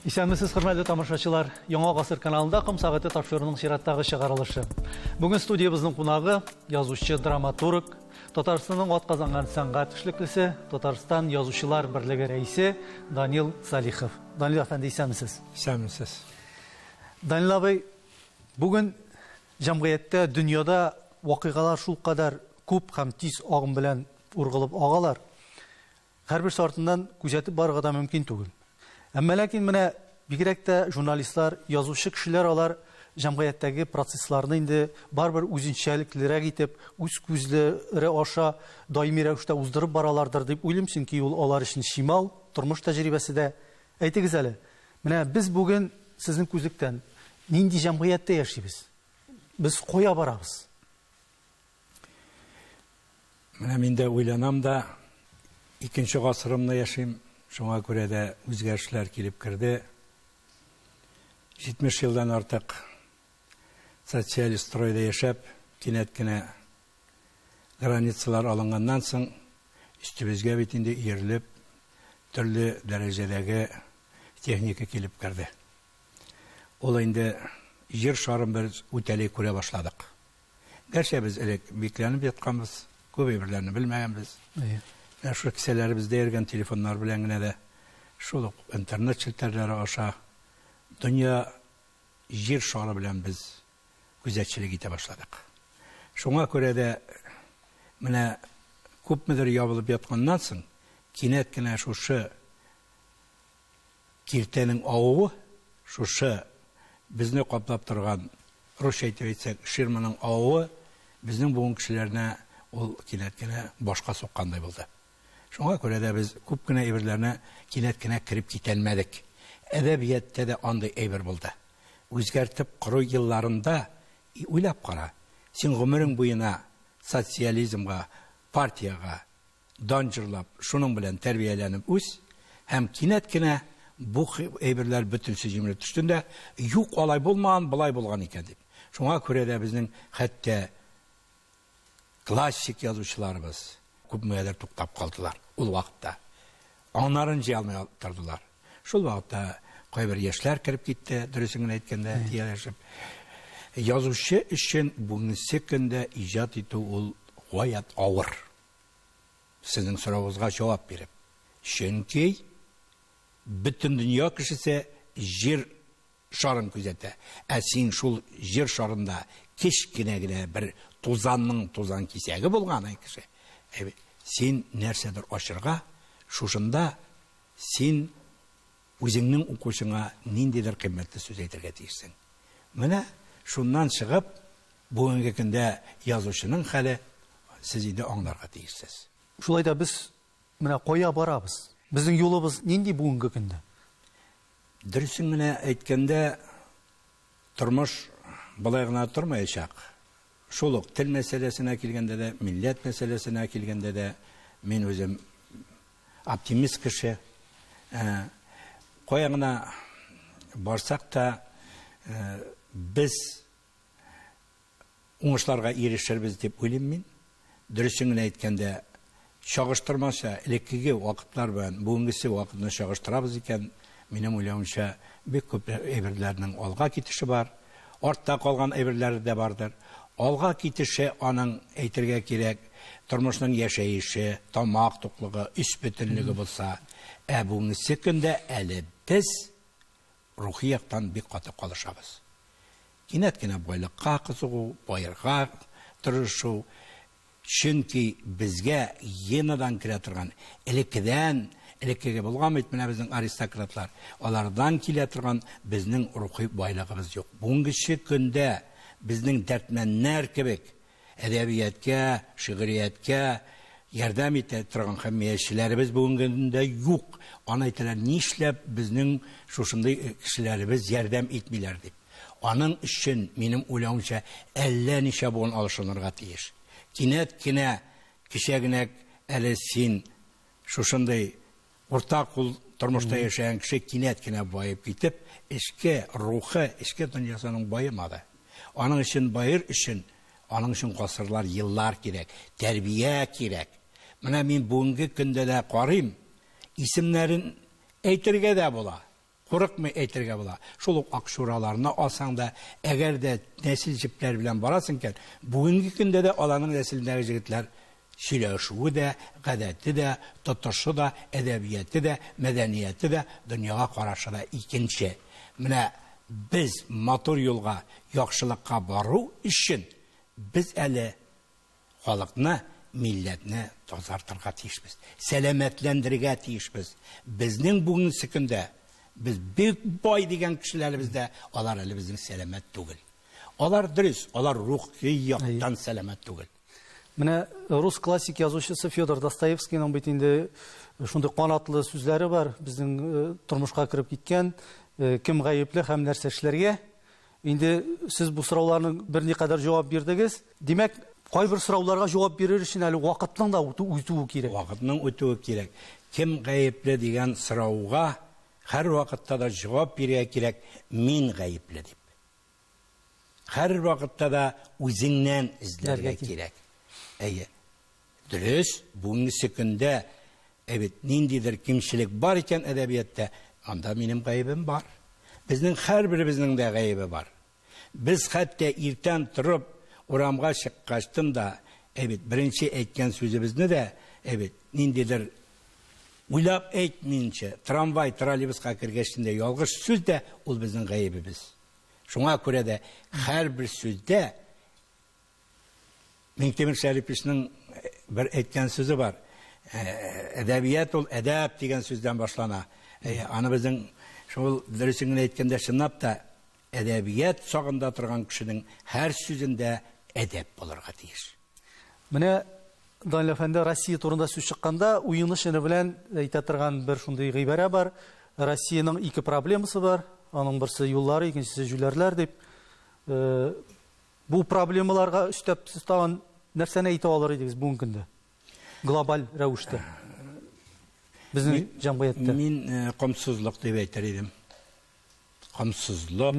Исәнмесез, хөрмәтле тамашачылар. Яңа гасыр каналында Ком сәгате тапшыруының чираттагы чыгарылышы. Бүген студиябезнең кунагы язучы, драматург, Татарстанның атказанган сәнгать эшлеклесе, Татарстан язучылар берлеге рәисе Данил Салихов. Данил әфәнде, исәнмесез. Исәнмесез. Данил абый, бүген җәмгыятьтә, дөньяда вакыйгалар шулкадәр күп һәм тиз агым белән ургылып агалар. Һәрберсе артыннан күзәтеп барырга да мөмкин түгел. Әмма ләкин менә бигрәк тә журналистлар, язучы кешеләр алар җәмгыятьтәге процессларны инде барыбер үзенчәлеклерәк итеп, үз күзләре аша даими рәвештә уздырып баралардыр дип уйлыйм, чөнки ул алар өчен чимал, тормыш тәҗрибәсе дә. Әйтегез әле, менә без бүген сезнең күзлектән нинди җәмгыятьтә яшибез? Без кая барабыз? Менә мин дә уйланам да, икенче гасырымны яшим, шуңа күрә дә үзгәрешләр килеп керде. 70 елдан артык социалист стройда яшәп, кинәт кенә границалар алынганнан соң, өстебезгә бит инде өерелеп, төрле дәрәҗәдәге техника килеп керде. Ул инде җир шарын бер үтәли күрә башладык. Гәрчә без элек бикләнеп ятканбыз, күп әйберләрне белмәгәнбез. Менә шул кесәләребездә йөргән телефоннар белән генә дә, шул ук интернет челтәрләре аша дөнья җир шары белән без күзәтчелек итә башладык. Шуңа күрә дә менә күпмедер ябылып ятканнан соң, кинәт кенә шушы Киртәнең авуы, шушы безне каплап торган, русча итеп әйтсәк, ширманың авуы безнең буын кешеләренә ул кинәт кенә башка суккандай булды. Шуңа күрә дә без күп кенә әйберләрне кинәт кенә кереп китәлмәдек. Әдәбияттә дә андый әйбер булды. Үзгәртеп кору елларында, и уйлап кара, син гомерең буена социализмга, партиягә, дан җырлап, шуның белән тәрбияләнеп үс, һәм кинәт кенә бу әйберләр бөтенесе җимерелеп төштен дә, юк, алай булмаган, болай булган икән дип. Шуңа күрә дә безнең хәтта классик язучыларыбыз күпмегәдер туктап калдылар ул вакытта. Аңнарын җыя алмый тордылар. Шул вакытта кайбер яшьләр кереп китте, дөресен генә әйткәндә, ияләшеп. Язучы өчен бүгенге көндә иҗат итү ул гаять авыр. Сезнең соравыгызга җавап биреп. Чөнки бөтен дөнья кешесе җир шарын күзәтә. Ә син шул җир шарында кечкенә генә бер тузанның тузан кисәге булган кеше. Син нәрсәдер ачырга, шушында син үзеңнең укучыңа ниндидер кыйммәтле сүз әйтергә тиешсең. Менә шуннан чыгып, бүгенге көндә язучының хәле сез инде аңларга тиешсез. Шулай да без менә кая барабыз? Безнең юлыбыз нинди бүгенге көндә? Дөресен генә әйткәндә, тормыш болай гына тормаячак. Шул ук тел мәсьәләсенә килгәндә дә, милләт мәсьәләсенә килгәндә дә, мин үзем оптимист кеше. Кая гына барсак та, без уңышларга ирешербез дип уйлыйм мин. Дөресен генә әйткәндә, чагыштырмача элеккеге вакытлар белән бүгенгесе вакытны чагыштырабыз икән, минем уйлавымча, бик күп әйберләрнең алга китеше бар. Артта калган әйберләре дә бардыр. Алга китеше аның, әйтергә кирәк, тормышның яшәеше, тамак туклыгы, өс бөтенлеге булса, ә бүгенгесе көндә әле без рухи яктан бик каты калышабыз. Кинәт кенә байлыкка кызыгу, баерга тырышу, чөнки безгә генадан керә торган, элеккедән, элеккеге булган бит менә безнең аристократлар, алардан килә торган безнең рухи байлыгыбыз юк. Бүгенгесе көндә безнең дәртмәннәр кебек әдәбияткә, шигърияткә ярдәм итә торган хәмиячеләребез бүгенге көндә юк. Аны әйтәләр, нишләп безнең шушындый кешеләребез ярдәм итмиләр дип. Аның өчен, минем уйлавымча, әллә ничә буын алышынырга тиеш. Кинәт кенә, кичә генә әле син шушындый урта кул тормышта яшәгән кеше кинәт кенә баеп китеп, эчке рухы, эчке дөньясының баемады. Аның өчен баер өчен, аның өчен гасырлар, еллар кирәк, тәрбия кирәк. Менә мин бүгенге көндә дә карыйм, исемнәрен әйтергә дә була. Курыкмый әйтергә була. Шул ук Акчураларны алсаң да, әгәр дә нәсел җепләре белән барасың икән, бүгенге көндә дә аларның нәселендәге җегетләр сөйләшүе дә, гадәте дә, тотышы да, әдәбияте дә, мәдәнияте дә, дөньяга карашы да икенче. Менә без матур юлга, яхшылыкка бару өчен без әле Халыкны, милләтне тазартырга тиешбез, сәламәтләндерергә тиешбез. Безнең бүгенге көндә без бик бай дигән кешеләребез дә, алар әле безнең сәламәт түгел. Алар дөрес, алар рухи яктан сәламәт түгел. Менә рус классик язучысы Федор Достоевскийның бит инде шундый канатлы сүзләре бар, безнең тормышка кереп киткән, кем гаепле һәм нәрсә эшләргә? Инде сез бу сорауларның берникадәр җавап бирдегез. Димәк, кайбер сорауларга җавап бирер өчен әле вакытның да үтүе кирәк. Вакытның үтүе кирәк. Кем гаепле дигән сорауга һәрвакытта да җавап бирергә кирәк, мин гаепле дип. Һәрвакытта да үзеңнән эзләргә кирәк. Әйе. Дөрес, бүгенгесе көндә ә бит ниндидер кимчелек бар икән әдәбиятта, анда минем гаебем бар. Безнең һәрберебезнең дә гаебе бар. Без хәтта иртән торып урамга чыккачтын да, ә бит беренче әйткән сүзебезне дә, ә бит ниндидер уйлап әйтмиенчә, трамвай, троллейбуска кергәчтен дә ялгыш сүз дә ул безнең гаебебез. Шуңа күрә дә һәрбер сүздә Миңтимер Шәриповичның бер әйткән сүзе бар. Әдәбият ул әдәп дигән сүздән башлана. Аны безнең шул дөресен генә әйткәндә чынлап та әдәбият сагында торган кешенең һәр сүзендә әдәп булырга тиеш. Менә Данил әфәнде, Россия турында сүз чыкканда, уены-чыны белән әйтә торган бер шундый гыйбарә бар. Россиянең ике проблемасы бар. Аның берсе юллары, икенчесе җүләрләр дип. Бу проблемаларга өстәп сез тагын нәрсәне әйтә алыр идегез бүгенге көндә? Глобаль рәвештә. Безнең җәмгыятьтә. Мин э, комсызлык дип әйтер идем. Комсызлык,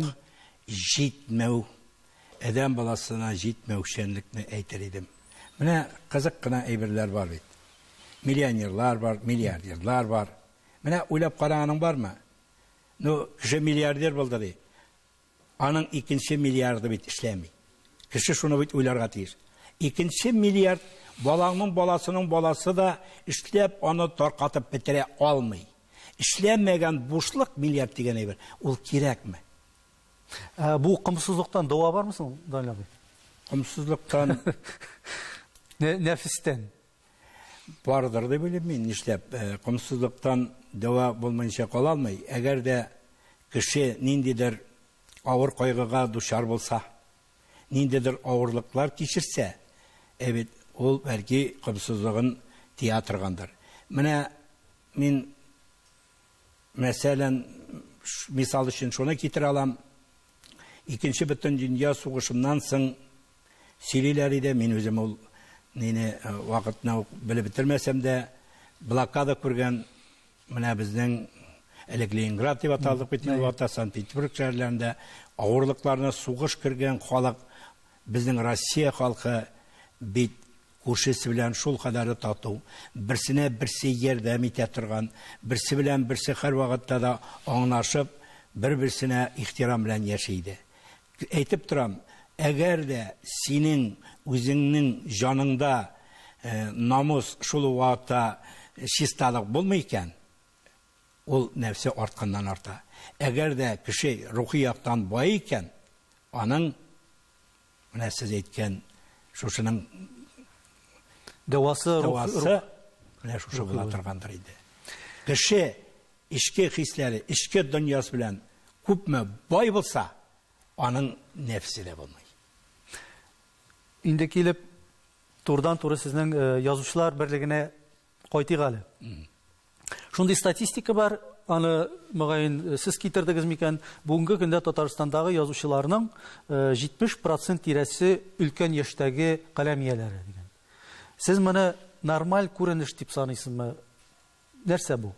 җитмәү, адәм баласына җитмәүчәнлекне әйтер идем. Менә кызык кына әйберләр бар бит. Миллионерлар бар, миллиардерлар бар. Менә уйлап караганың бармы? Ну, кеше миллиардер булды ди. Аның икенче миллиарды бит эшләми. Кеше шуны бит уйларга тиеш. Икенче миллиард балаңның баласының баласы да эшләп аны таркатып бетерә алмый. Эшләмәгән бушлык миллиард дигән әйбер, ул кирәкме? Ә, бу комсызлыктан дәва бармы соң, Данил абый? Комсызлыктан Нәфестән. Бардыр дип уйлыйм мин, нишләп комсызлыктан дәва булмыйча кала алмый. Әгәр дә кеше ниндидер авыр кайгыга дучар булса, ниндидер авырлыклар кичерсә, ә бит ул бәлки комсызлыгын тия торгандыр. Менә мин мәсәлән, мисал өчен шуны китерә алам. Икенче бөтендөнья сугышыннан соң Сөйлиләр иде, мин үзем ул нине вакытны ук белеп бетермәсәм дә, блокада күргән менә безнең элек Ленинград дип аталдык бит инде вакытта, Санкт-Петербург шәһәрләрендә авырлыкларны сугыш күргән халык, безнең Россия халкы бит күршесе белән шул кадәрле тату, берсенә берсе ярдәм итә торган, берсе белән берсе һәрвакытта да аңлашып, бер-берсенә ихтирам белән яши иде. Әйтеп торам, әгәр дә синең үзеңнең җаныңда намус, шул ук вакытта чисталык булмый икән, ул нәфсе артканнан арта. Әгәр дә кеше рухи яктан бай икән, аның менә сез әйткән шушының дәвасы, дәвасы менә шушы була торгандыр инде. Кеше Эчке хисләре, эчке дөньясы белән күпме бай булса, аның нәфесе дә булмый. Инде килеп, турыдан-туры сезнең Язучылар берлегенә кайтыйк әле. Шундый статистика бар, аны, мөгаен, сез китердегез микән, бүгенге көндә Татарстандагы язучыларның 70 процент тирәсе өлкән яшьтәге каләм ияләре дигән. Сез моны нормаль күренеш дип саныйсызмы? Нәрсә бу?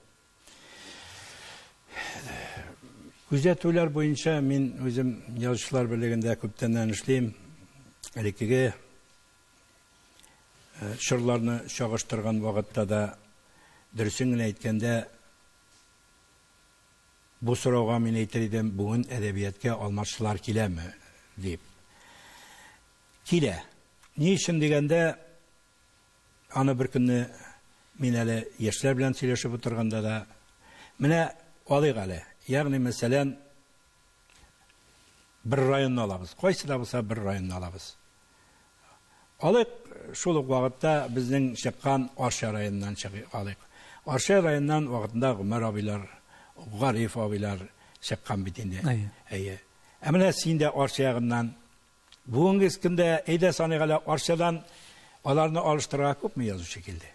Күзәтүләр буенча мин үзем Язучылар берлегендә күптәннән эшлим. Элеккеге э, чорларны чагыштырган вакытта да дөресен генә әйткәндә, Бу сорауга мин әйтер идем, бүген әдәбияткә алмашчылар киләме, дип. Килә. Ни өчен дигәндә, аны бер көнне мин әле яшьләр белән сөйләшеп утырганда да, менә алыйк әле, ягъни мәсәлән, бер районны алабыз, кайсы да булса бер районны алабыз. Алыйк, шул ук вакытта безнең чыккан Арча районыннан чыгыйк, алыйк. Арча районыннан вакытында Гомәр абыйлар, Гариф абыйлар чыккан бит инде. Әйе. Әйе. Ә менә син дә Арча ягыннан. Бүгенге көндә, әйдә саныйк әле, Арчадан аларны алыштырырга күпме язучы килде?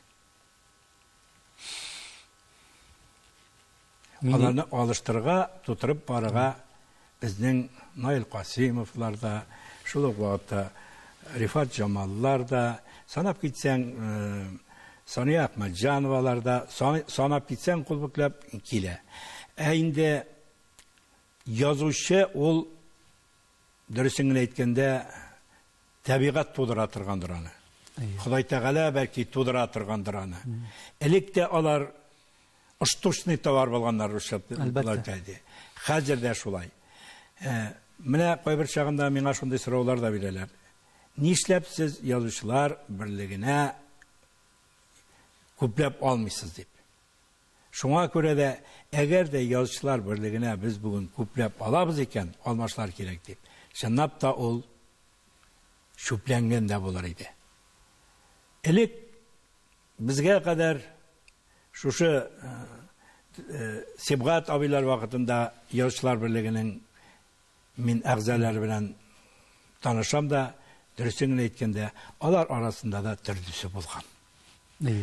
Аларны алыштырырга, тутырып барырга безнең Наил Касыймовлар да, шул ук вакытта Рифат Җамаллар да, санап китсәң, Сания Әхмәтҗановалар да, санап китсәң, кул бөкләп килә. Ә инде язучы ул, дөресен генә әйткәндә, табигать тудыра торгандыр аны. Ходай Тәгалә бәлки тудыра торгандыр аны. Элек тә алар штучный товар булганнар русча. Әлбәттә. Хәзер дә шулай. Э, менә кайбер чагында миңа шундый сораулар да бирәләр. Нишләп сез язучылар берлегенә күпләп алмыйсыз дип. Шуңа күрә дә, әгәр дә язучылар берлегенә без бүген күпләп алабыз икән, алмашлар кирәк дип, чынлап та ул чүпләнгән дә булыр иде. Элек безгә кадәр шушы Сибгат абыйлар вакытында язучылар берлегенең мин әгъзалары белән танышам да, дөресен генә әйткәндә, алар арасында да төрлесе булган.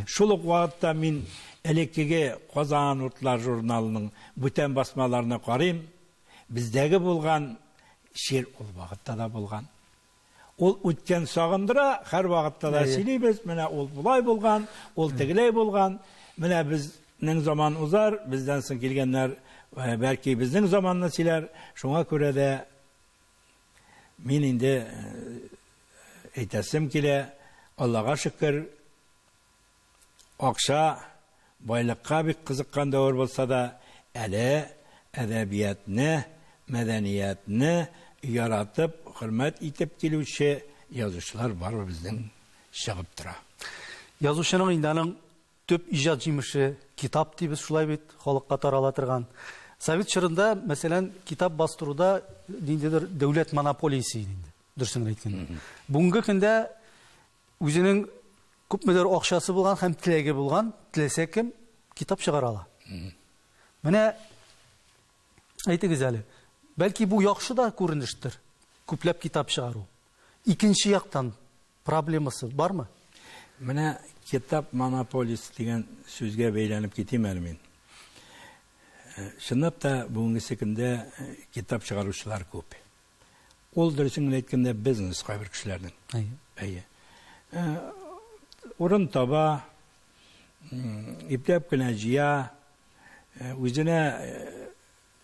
Шул ук вакытта мин элеккеге Казан утлар журналының бүтән басмаларына карыйм, бездәге булган чир ул вакытта да булган. Ул үткән сагындыра, һәрвакытта да сөйлибез, менә ул болай булган, ул тегеләй булган, менә безнең заман узар, бездән соң килгәннәр бәлки безнең заманны сөйләр. Шуңа күрә дә мин инде әйтәсем килә, Аллага шөкер, Акча, байлыкка бик кызыккан дәвер булса да, әле әдәбиятны, мәдәниятне яратып, хөрмәт итеп килүче язучылар барыбер безнең чыгып тора. Язучының инде аның төп иҗат җимеше китап дибез, шулай бит, халыкка тарала торган. Совет чорында, мәсәлән, китап бастыруда ниндидер дәүләт монополиясе иде инде, дөресен генә әйткәндә. Бүгенге көндә Үзенең күпмедер акчасы булган һәм теләге булган, теләсә кем китап чыгара ала. Менә әйтегез әле, бәлки бу яхшы да күренештер, күпләп китап чыгару. Икенче яктан проблемасы бармы? Менә китап монополист дигән сүзгә бәйләнеп китим әле мин. Э, чынлап та бүгенгесе көндә э, китап чыгаручылар күп. Ул, дөресен генә әйткәндә, бизнес кайбер кешеләрнең. Әйе. Әйе. Э, урын таба, ипләп кенә җыя, э, үзенә э,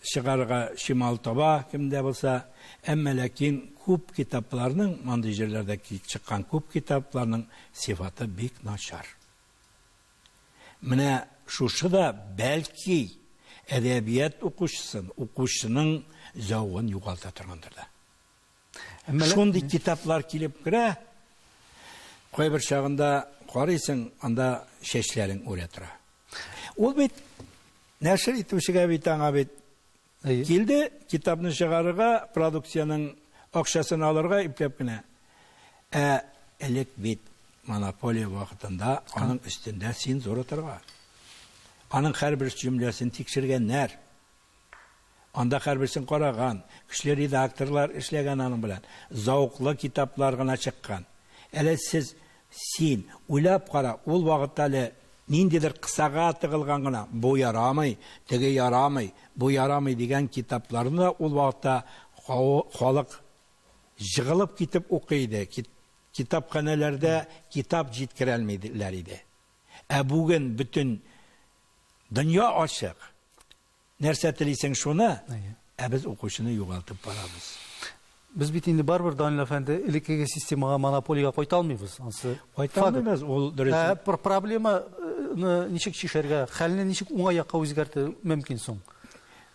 чыгарырга чимал таба, кемдә булса. Әмма ләкин күп китапларның, мондый җирләрдә чыккан күп китапларның сыйфаты бик начар. Менә шушы да, бәлки, әдәбият укучысын, укучының зәвыгын югалта торгандыр да. Шундый китаплар килеп керә, кайбер чагында карыйсың, анда чәчләрең үрә тора. Ул бит нәшер итүчегә бит аңа бит Килде, китапны чыгарырга, продукциянең акчасын алырга ипләп кенә. Ә элек бит монополия вакытында аның өстендә цензура торган. Аның һәрбер җөмләсен тикшергәннәр. Анда һәрберсен караган, көчле редакторлар эшләгән аның белән. Зәвыклы китаплар гына чыккан. Әле сез, син, уйлап кара, ул вакытта әле ниндидер кысага тыгылган гына, бу ярамый, теге ярамый, бу ярамый дигән китапларны да ул вакытта халык җыгылып китеп укый иде, китапханәләрдә китап җиткерәлмиләр иде. Ә бүген бөтен дөнья ачык. Нәрсә телисең шуны, ә без укучыны югалтып барабыз. Без бит инде барыбер, Данил әфәнде, элеккеге системага, монополиягә кайта алмыйбыз. Ансы кайта алмыйбыз, ул дөрес. Ә проблеманы ничек чишәргә, хәлне ничек уңай якка үзгәртү мөмкин соң?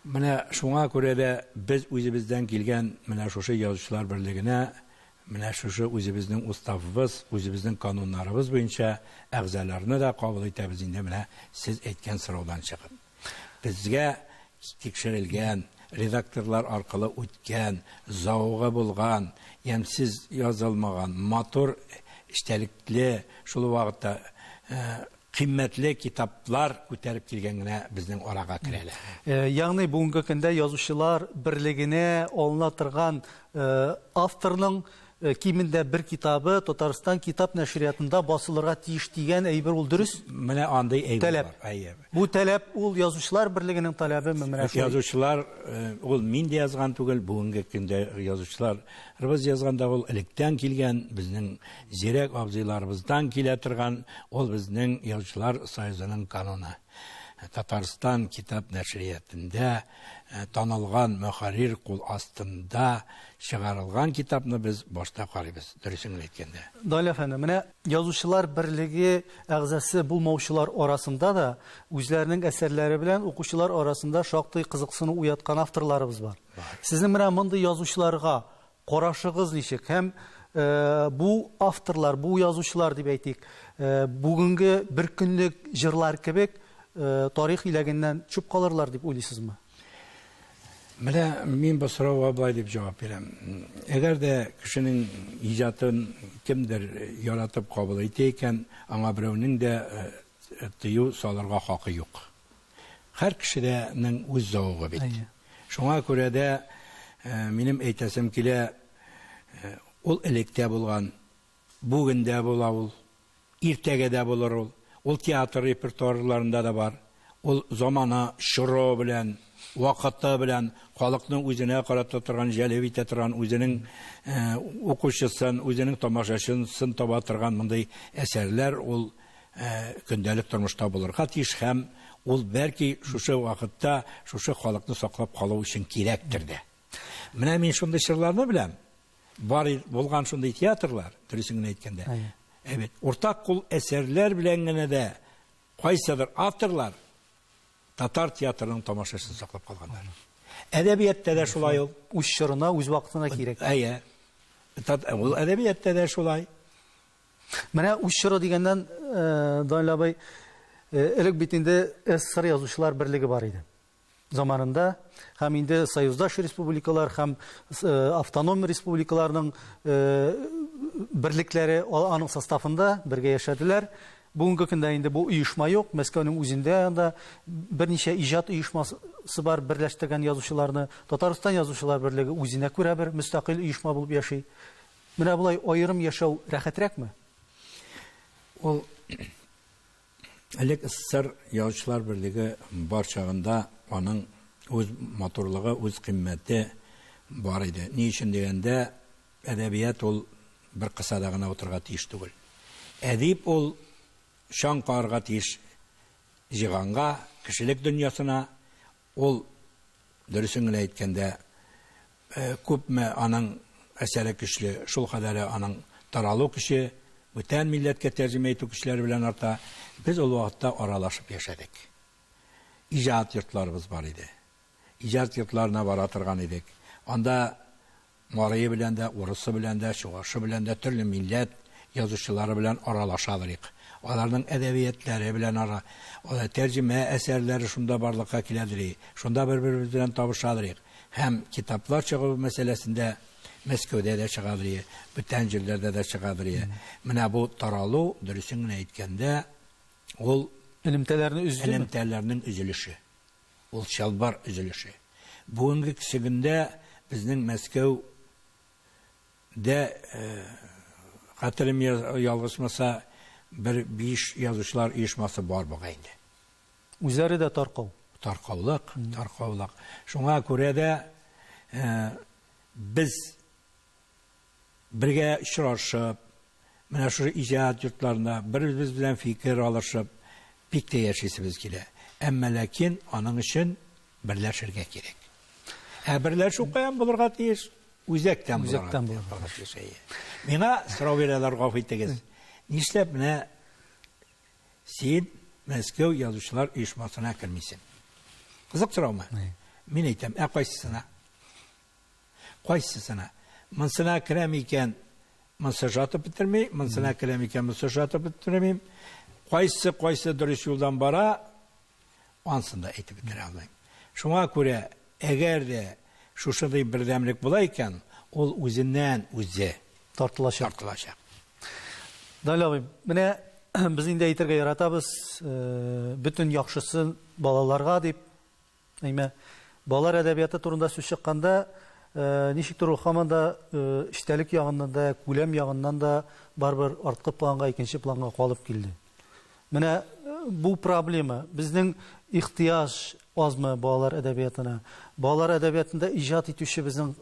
Менә шуңа күрә дә без үзебездән килгән менә шушы Язучылар берлегенә, менә шушы үзебезнең уставыбыз, үзебезнең кануннарыбыз буенча әгъзаларны да кабул итәбез инде менә сез әйткән сораудан чыгып. Безгә тикшерелгән, редакторлар аркылы үткән, зәвыгы булган, ямьсез язылмаган, матур эчтәлекле, шул ук вакытта кыйммәтле китаплар күтәреп килгән генә безнең арага керәләр. Ягъни бүгенге көндә Язучылар берлегенә алына торган авторның кимендә бер китабы Татарстан китап нәшриятында басылырга тиеш дигән әйбер ул дөрес? Менә андый әйбер Таләп. бар. Әйе. Бу таләп ул Язучылар берлегенең таләбеме менә шулай? Язучылар, ул мин дә язган түгел, бүгенге көндә язучыларыбыз язган да ул электән килгән, безнең зирәк абзыйларыбыздан килә торган, ул безнең Язучылар союзының кануны. Татарстан китап нәшриятында танылган мөхәррир кул астында чыгарылган китапны без башта карыйбыз, дөресен генә әйткәндә. Данил әфәнде, менә Язучылар берлеге әгъзасы булмаучылар арасында да үзләренең әсәрләре белән укучылар арасында шактый кызыксыну уяткан авторларыбыз бар. Сезнең менә мондый язучыларга карашыгыз ничек? Һәм бу авторлар, бу язучылар дип әйтик, бүгенге бер көнлек җырлар кебек тарих иләгеннән төшеп калырлар дип уйлыйсызмы? Менә мин бу сорауга болай дип җавап бирәм. Әгәр дә кешенең иҗатын кемдер яратып кабул итә икән, аңа берәүнең дә тыю салырга хакы юк. Һәр кешедәнең үз зәвыгы бит. Шуңа күрә дә минем әйтәсем килә, ул элек тә булган, бүген дә була ул, иртәгә дә булыр ул. Ул театр репертуарларында да бар. Ул замана, чоры белән, вакыты белән халыкны үзенә карата торган, җәлеп итә торган, үзенең укучысын, үзенең тамашачысын таба торган мондый әсәрләр ул көндәлек тормышта булырга тиеш һәм ул бәлки шушы вакытта шушы халыкны саклап калу өчен кирәктер дә. Менә мин шундый чорларны беләм. Бар булган шундый театрлар, дөресен генә әйткәндә. Әйбәт. Уртак кул әсәрләр белән генә дә кайсыдыр авторлар татар театрының тамашачысын саклап калганнар. Әдәбиятта да шулай ул. Үз чорына, үз вакытына кирәк. Әйе. Ул әдәбиятта да шулай. Менә үз чоры дигәннән, Данил абый, элек бит инде СССР язучылар берлеге бар иде заманында һәм инде союздаш республикалар һәм автоном республикаларның берлекләре аның составында бергә яшәделәр. Бүгенге көндә инде бу оешма юк. Мәскәүнең үзендә анда берничә иҗат оешмасы бар, берләштергән язучыларны. Татарстан язучылар берлеге үзенә күрә бер мөстәкыйль оешма булып яши. Менә болай аерым яшәү рәхәтрәкме? Ул элек СССР Язучылар берлеге бар чагында аның үз матурлыгы, үз кыйммәте бар иде. Ни өчен дигәндә, әдәбият ул бер кысада гына утырырга тиеш түгел. Әдип ул чаң кагарга тиеш җиһанга, кешелек дөньясына. Ул, дөресен генә әйткәндә, күпме аның әсәре көчле, шул кадәре аның таралу көче, бүтән милләткә тәрҗемә итү көчләре белән арта. Без ул вакытта аралашып яшәдек. Иҗат йортларыбыз бар иде. Иҗат йортларына бара торган идек. Анда Марые белән дә, урысы белән дә, чуашы белән дә, төрле милләт язучылары белән аралашадырик. Аларның әдәбиятләре белән ара, тәрҗемә әсәрләре шунда барлыкка киләдери, шунда бер-беребез белән табышадырик. Һәм китаплар чыгу мәсьәләсендә Мәскәүдә дә чыгадырие, бүтән җирләрдә дә чыгадырие. Менә бу таралу, дөресен генә әйткәндә, ул Элемтәләрне өздеме? Элемтәләрнең өзелеше. Ул чалбар өзелеше. Бүгенге көндә безнең Мәскәү дә, хәтерем ялгышмаса, бер биш язучылар оешмасы бар бугай инде. Үзләре дә таркау. Таркаулык, таркаулык. Шуңа күрә дә без бергә очрашып, менә шушы иҗат йортларында бер-беребез белән фикер алышып, бик тә яшисебез килә. Әмма ләкин аның өчен берләшергә кирәк. Ә берләшү каян булырга тиеш? Үзәктән булырга тиеш. Миңа сорау бирәләр, гафу итегез. Нишләп менә син Мәскәү язучылар оешмасына кермисең? Кызык сораумы? Мин әйтәм, ә кайсысына? Кайсысына? Монсына керәм икән, монсы ошатып бетерми, монсына керәм икән, монсы ошатып бетермим. Кайсы кайсы дөрес юлдан бара, ансын да әйтеп бетерә алмыйм. Шуңа күрә, әгәр дә шушындый бердәмлек була икән, ул үзеннән үзе тартылачак. Тартылачак. Данил абый, менә без инде әйтергә яратабыз, бөтен яхшысын балаларга дип. Әйме, балалар әдәбияты турында сүз чыкканда, ничектер ул һаман да эчтәлек ягыннан да, күләм ягыннан да барыбер арткы планга, икенче планга калып килде. Менә бу проблема, безнең ихтыяҗ азмы балалар әдәбиятына? Балалар әдәбиятында иҗат итүче безнең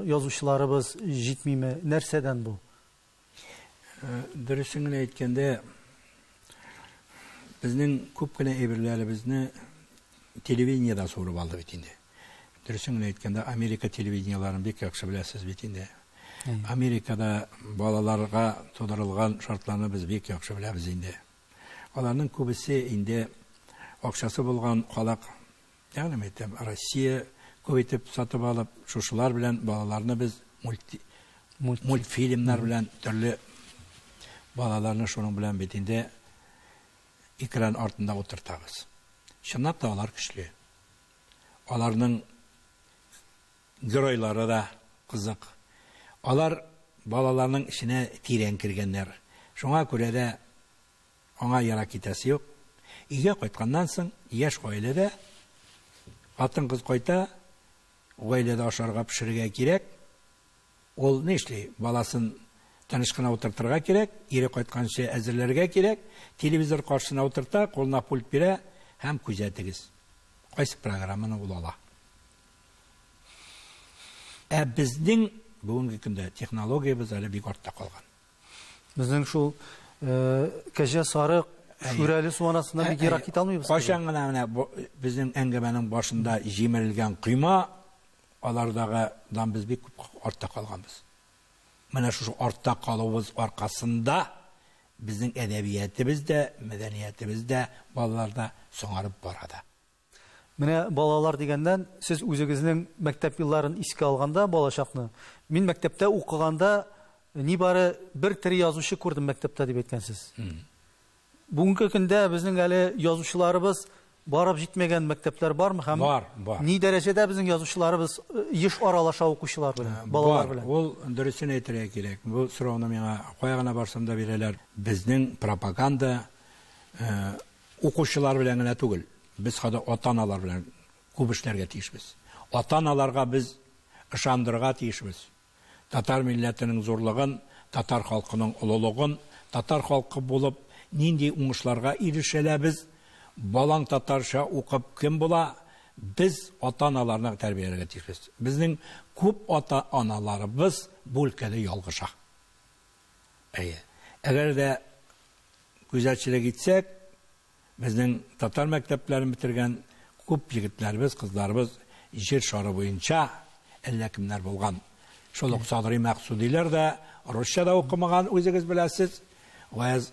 язучыларыбыз җитмиме? Нәрсәдән бу? Дөресен генә әйткәндә, безнең күп кенә әйберләребезне телевидениедән суырып алды бит инде. Дөресен генә әйткәндә, Америка телевидениеләрен бик яхшы беләсез бит инде. Америкада балаларга тудырылган шартларны без бик яхшы беләбез инде. Аларның күбесе инде акчасы булган халык, ягъни мин әйтәм, Россия күп итеп сатып алып, шушылар белән балаларны без мульти, мультфильмнар белән төрле балаларны шуның белән бит инде экран артында утыртабыз. Чынлап та алар көчле. Аларның геройлары да кызык. Алар балаларның эченә тирән кергәннәр. Шуңа күрә дә аңа ерак китәсе юк. Өйгә кайтканнан соң яшь гаиләдә хатын-кыз кайта, гаиләдә ашарга пешерергә кирәк. Ул нишли? Баласын тыныч кына утыртырга кирәк, ире кайтканчы әзерләргә кирәк. Телевизор каршысына утырта, кулына пульт бирә һәм күзәтегез. Кайсы программаны ул ала? Ә безнең бүгенге көндә технологиябез әле бик артта калган. Безнең шул кәҗә сарык шүрәле су анасыннан бик ерак китә алмыйбыз. Кайчан гына менә безнең әңгәмәнең башында җимерелгән койма, алардагыдан без бик күп артта калганбыз. Менә шушы артта калуыбыз аркасында безнең әдәбиятебез дә, мәдәниятебез дә балаларда соңарып бара да. Менә балалар дигәннән, сез үзегезнең мәктәп елларын искә алганда, балачакны, мин мәктәптә укыганда нибары бер тере язучы күрдем мәктәптә дип әйткәнсез. Бүгенге көндә безнең әле язучыларыбыз барып җитмәгән мәктәпләр бармы һәм Бар, бар. ни дәрәҗәдә безнең язучыларыбыз еш аралаша укучылар белән, балалар Бар. белән? Ул дөресен әйтергә кирәк. Бу сорауны миңа кая гына барсам да бирәләр. Безнең пропаганда укучылар белән генә түгел, без хәтта ата-аналар белән күп эшләргә тиешбез. Ата-аналарга без ышандырырга тиешбез. Татар милләтенең зурлыгын, татар халкының олылыгын, татар халкы булып нинди уңышларга ирешәләбез, балаң татарча укып кем була, без ата-аналарны тәрбияләргә тиешбез. Безнең күп ата-аналарыбыз бу өлкәдә ялгыша. Әйе. Әгәр дә күзәтчелек итсәк, безнең татар мәктәпләрен бетергән күп егетләребез, кызларыбыз җир шары буенча әллә кемнәр булган. Шул ук Садри Мәкъсудиләр дә русча да укымаган, үзегез беләсез. Гаяз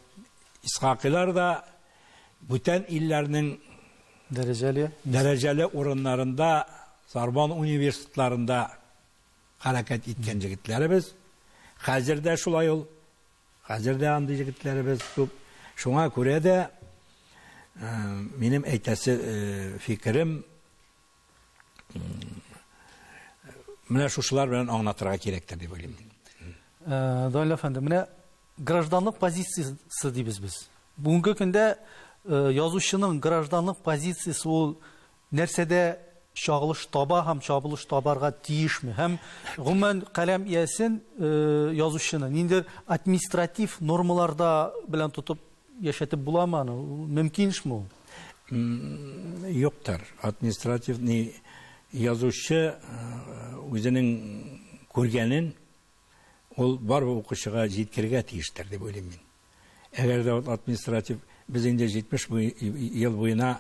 Исхакыйлар да бүтән илләрнең дәрәҗәле дәрәҗәле урыннарында, Сорбон университетларында хәрәкәт иткән егетләребез. Хәзер дә шулай ул. Хәзер дә андый егетләребез күп. Шуңа күрә дә минем әйтәсе фикерем менә шушылар белән аңлатырга кирәктер дип уйлыйм мин. Данил әфәнде, менә гражданлык позициясе дибез без. Бүгенге көндә язучының гражданлык позициясе ул нәрсәдә чагылыш таба һәм чагылыш табарга тиешме? Һәм гомумән каләм иясен, язучыны ниндидер административ нормаларда белән тотып яшәтеп буламы аны? Мөмкин эшме ул? Юктыр. Административ ни язучы үзенең күргәнен ул барыбер укучыга җиткерергә тиештер дип уйлыйм мин. Әгәр дә ул административ, без инде 70 ел буена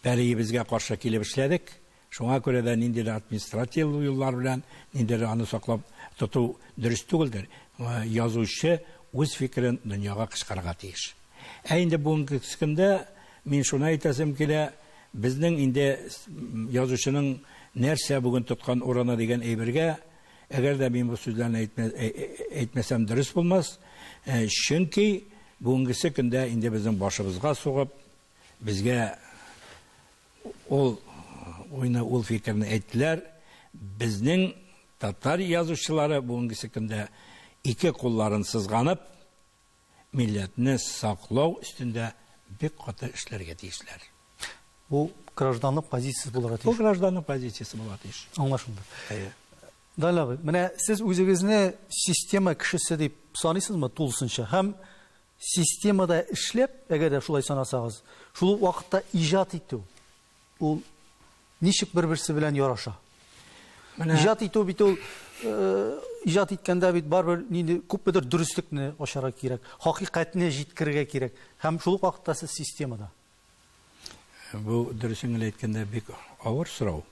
пәриебезгә каршы килеп эшләдек. Шуңа күрә дә ниндидер административ юллар белән, ниндидер аны саклап тоту дөрес түгелдер. Язучы үз фикерен дөньяга кычкырырга тиеш. Ә инде бүгенге көндә мин шуны әйтәсем килә, Безнең инде язучының нәрсә бүген тоткан урыны дигән әйбергә, әгәр дә мин бу сүзләрне әйтмәсәм дөрес булмас, чөнки бүгенгесе көндә инде безнең башыбызга сугып, безгә ул уйны, ул фикерне әйттеләр. Безнең татар язучылары бүгенгесе көндә ике кулларын сызганып, милләтне саклау өстендә бик каты эшләргә тиешләр. Бу гражданлык позициясе булырга тиеш. Бу гражданлык позициясе булырга тиеш. Аңлашылды. Әйе. Данил абый, менә сез үзегезне система кешесе дип саныйсызмы тулысынча? Һәм системада эшләп, әгәр дә шулай санасагыз, шул ук вакытта иҗат итү, ул ничек бер-берсе белән яраша? Менә Иҗат итү бит ул э, иҗат иткәндә бит барыбер нинди күпмедер дөреслекне ачарга кирәк, хакыйкатьне җиткерергә кирәк. Һәм шул ук вакытта сез системада. Бу дөресен генә әйткәндә бик авыр сорау.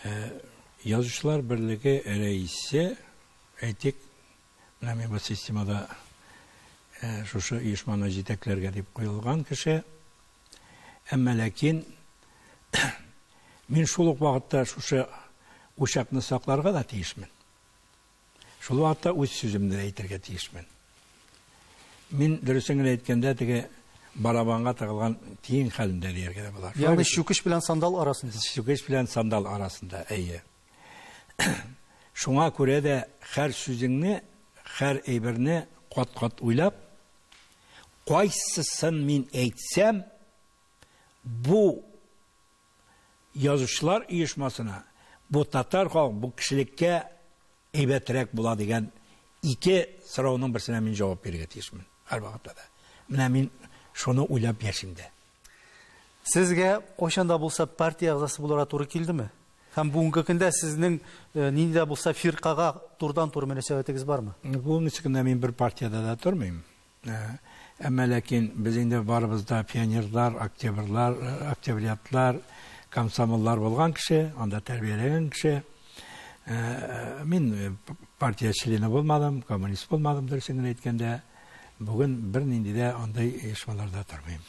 Э, Язучылар берлеге рәисе, әйтик, менә мин бу системада э, шушы оешманы җитәкләргә дип куелган кеше. Әмма ләкин мин шул ук вакытта шушы учакны сакларга да тиешмен. Шул вакытта үз сүземне дә әйтергә тиешмен. Мин дөресен генә әйткәндә теге барабанга тыгылган тиен хәлендә дияргә дә була. Ягъни чүкеч белән сандал арасында. Чүкеч белән сандал арасында, әйе. Шуңа күрә дә һәр сүзеңне, һәр әйберне кат-кат уйлап, кайсысын мин әйтсәм, бу язучылар оешмасына, бу татар халкы, бу кешелеккә әйбәтрәк була дигән ике сорауның берсенә мин җавап бирергә тиешмен һәрвакытта да. Менә мин шуны уйлап яшим дә. Сезгә кайчан да булса партия әгъзасы булырга туры килдеме? Һәм бүгенге көндә сезнең э, нинди дә булса фиркага турыдан-туры мөнәсәбәтегез бармы? Бүгенге көндә мин бер партиядә дә тормыйм. Э, әмма ләкин без инде барыбыз да пионерлар, октябрьлар, э, октябрятлар, комсомоллар булган кеше, анда тәрбияләгән кеше. Э, мин партия члены булмадым, коммунист булмадым, дөресен генә әйткәндә. Бүген бернинди дә андый оешмаларда тормыйм.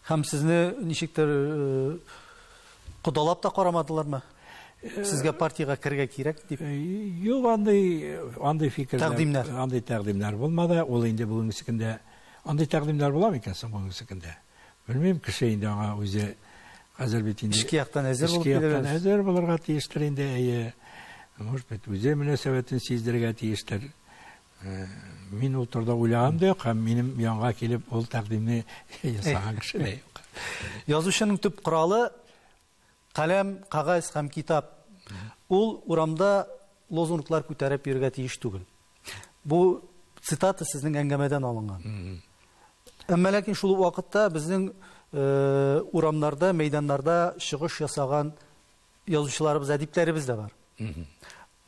Һәм сезне ничектер кодалап та карамадылармы? Сезгә партиягә керергә кирәк дип. Юк, андый андый фикерләр, тәкъдимнәр. Андый тәкъдимнәр булмады. Ул инде бүгенге көндә андый тәкъдимнәр була микән соң бүгенге көндә? Белмим, кеше инде аңа үзе хәзер бит инде эчке яктан әзер булып эчке яктан әзер булырга тиештер инде, әйе. Может быть, үзе мөнәсәбәтен сиздерергә тиештер. Мин ул турыда уйлаганым да юк һәм минем янга килеп ул тәкъдимне ясаган кеше дә юк. Язучының төп коралы каләм, кәгазь һәм китап. Ул урамда лозунглар күтәреп йөрергә тиеш түгел. Бу цитата сезнең әңгәмәдән алынган. Әмма ләкин шул ук вакытта безнең э, урамнарда, мәйданнарда чыгыш ясаган язучыларыбыз, әдипләребез дә бар.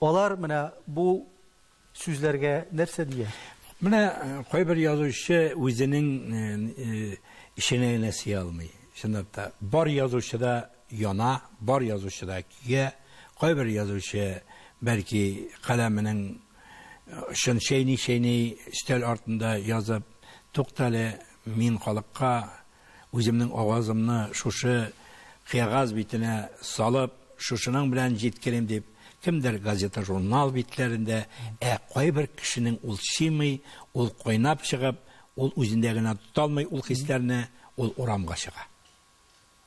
Алар менә бу сүзләргә нәрсә дия? Менә э, кайбер язучы үзенең э, э, эшенә генә сыя алмый. Чынлап та, бар язучы да яна, бар язучы да көя. Кайбер язучы бәлки каләменең очын чәйни-чәйни өстәл артында язып, туктале, мин халыкка Үземнең авазымны шушы кәгазь битенә салып, шушының белән җиткерим дип, кемдер газета-журнал битләрендә, ә кайбер кешенең ул чимый, ул кайнап чыгып, ул үзендә генә тота алмый ул хисләрне, ул урамга чыга.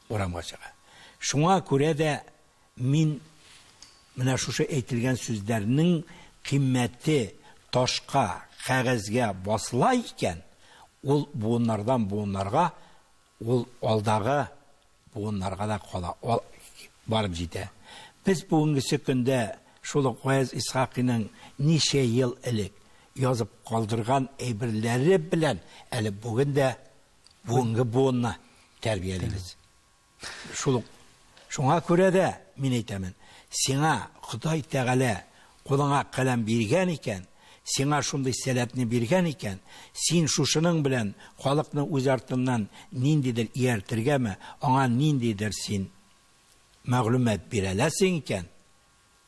Урамга чыга. Шуңа күрә дә мин менә шушы әйтелгән сүзләрнең кыйммәте ташка, кәгазьгә басыла икән, ул буыннардан буыннарга, ул алдагы буыннарга да кала, барып җитә. Без бүгенгесе көндә шул ук Гаяз Исхакыйның ничә ел элек язып калдырган әйберләре белән әле бүген дә бүгенге буынны тәрбиялибез. Шул ук. Шуңа күрә дә мин әйтәмен, сиңа Ходай Тәгалә кулыңа каләм биргән икән, сиңа шундый сәләтне биргән икән, син шушының белән халыкны үз артыннан ниндидер ияртергәме, аңа ниндидер син мәгълүмат бирә аласың икән,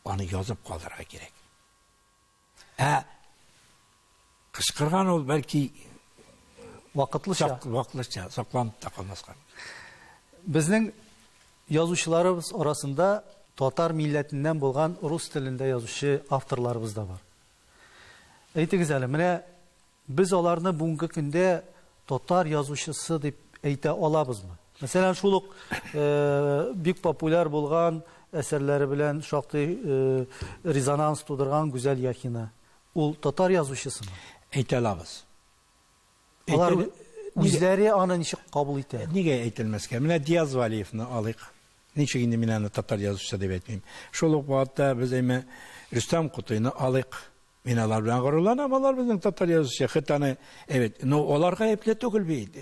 аны язып калдырырга кирәк. Ә кычкырган ул бәлки вакытлыча вакытлыча сакланып та калмаска. Безнең язучыларыбыз арасында татар милләтеннән булган рус телендә язучы авторларыбыз да бар. Әйтегез әле, менә без аларны бүгенге көндә татар язучысы дип әйтә алабызмы? Мәсәлән, шул ук бик популяр булган әсәрләре белән шактый резонанс тудырган Гүзәл Яхина. Ул татар язучысымы? Әйтә алабыз. Алар үзләре аны ничек кабул итә? Нигә әйтелмәскә? Менә Диаз Валиевны алыйк. Ничек инде мин аны татар язучысы дип әйтмим. Шул ук вакытта без әйме Рөстәм Кутыйны алыйк. Мин алар белән горурланам, алар безнең татар язучысы. Хет аны, әйбәт, но алар гаепле түгел бит.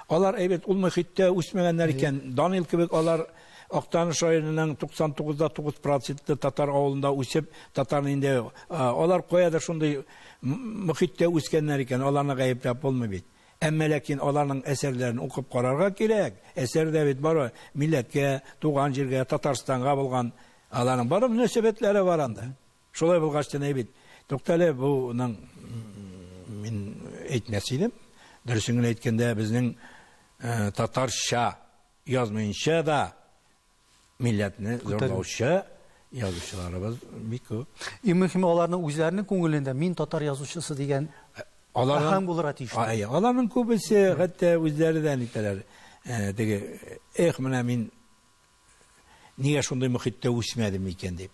Алар әйбәт ул мөхиттә үсмәгәннәр икән. Данил кебек алар Актаныш районының 99,9 процентлы татар авылында үсеп, татар инде алар каядыр шундый мөхиттә үскәннәр икән, аларны гаепләп булмый бит. Әмма ләкин аларның әсәрләрен укып карарга кирәк. Әсәрдә бит бары милләткә, туган җиргә, Татарстанга булган аларның бары мөнәсәбәтләре бар анда. Шулай булгач та бит, туктале, буның мин әйтмәс идем. Дөресен генә әйткәндә, безнең татарча язмыйнча да милләтне зурлаучы язучыларыбыз бик күп. Иң мөһиме аларның үзләренең күңелендә мин татар язучысы дигән аһәң булырга тиеш. Әйе, аларның күбесе хәтта үзләре дә нитәләр. Теге, эх, менә мин нигә шундый мөхиттә үсмәдем икән дип.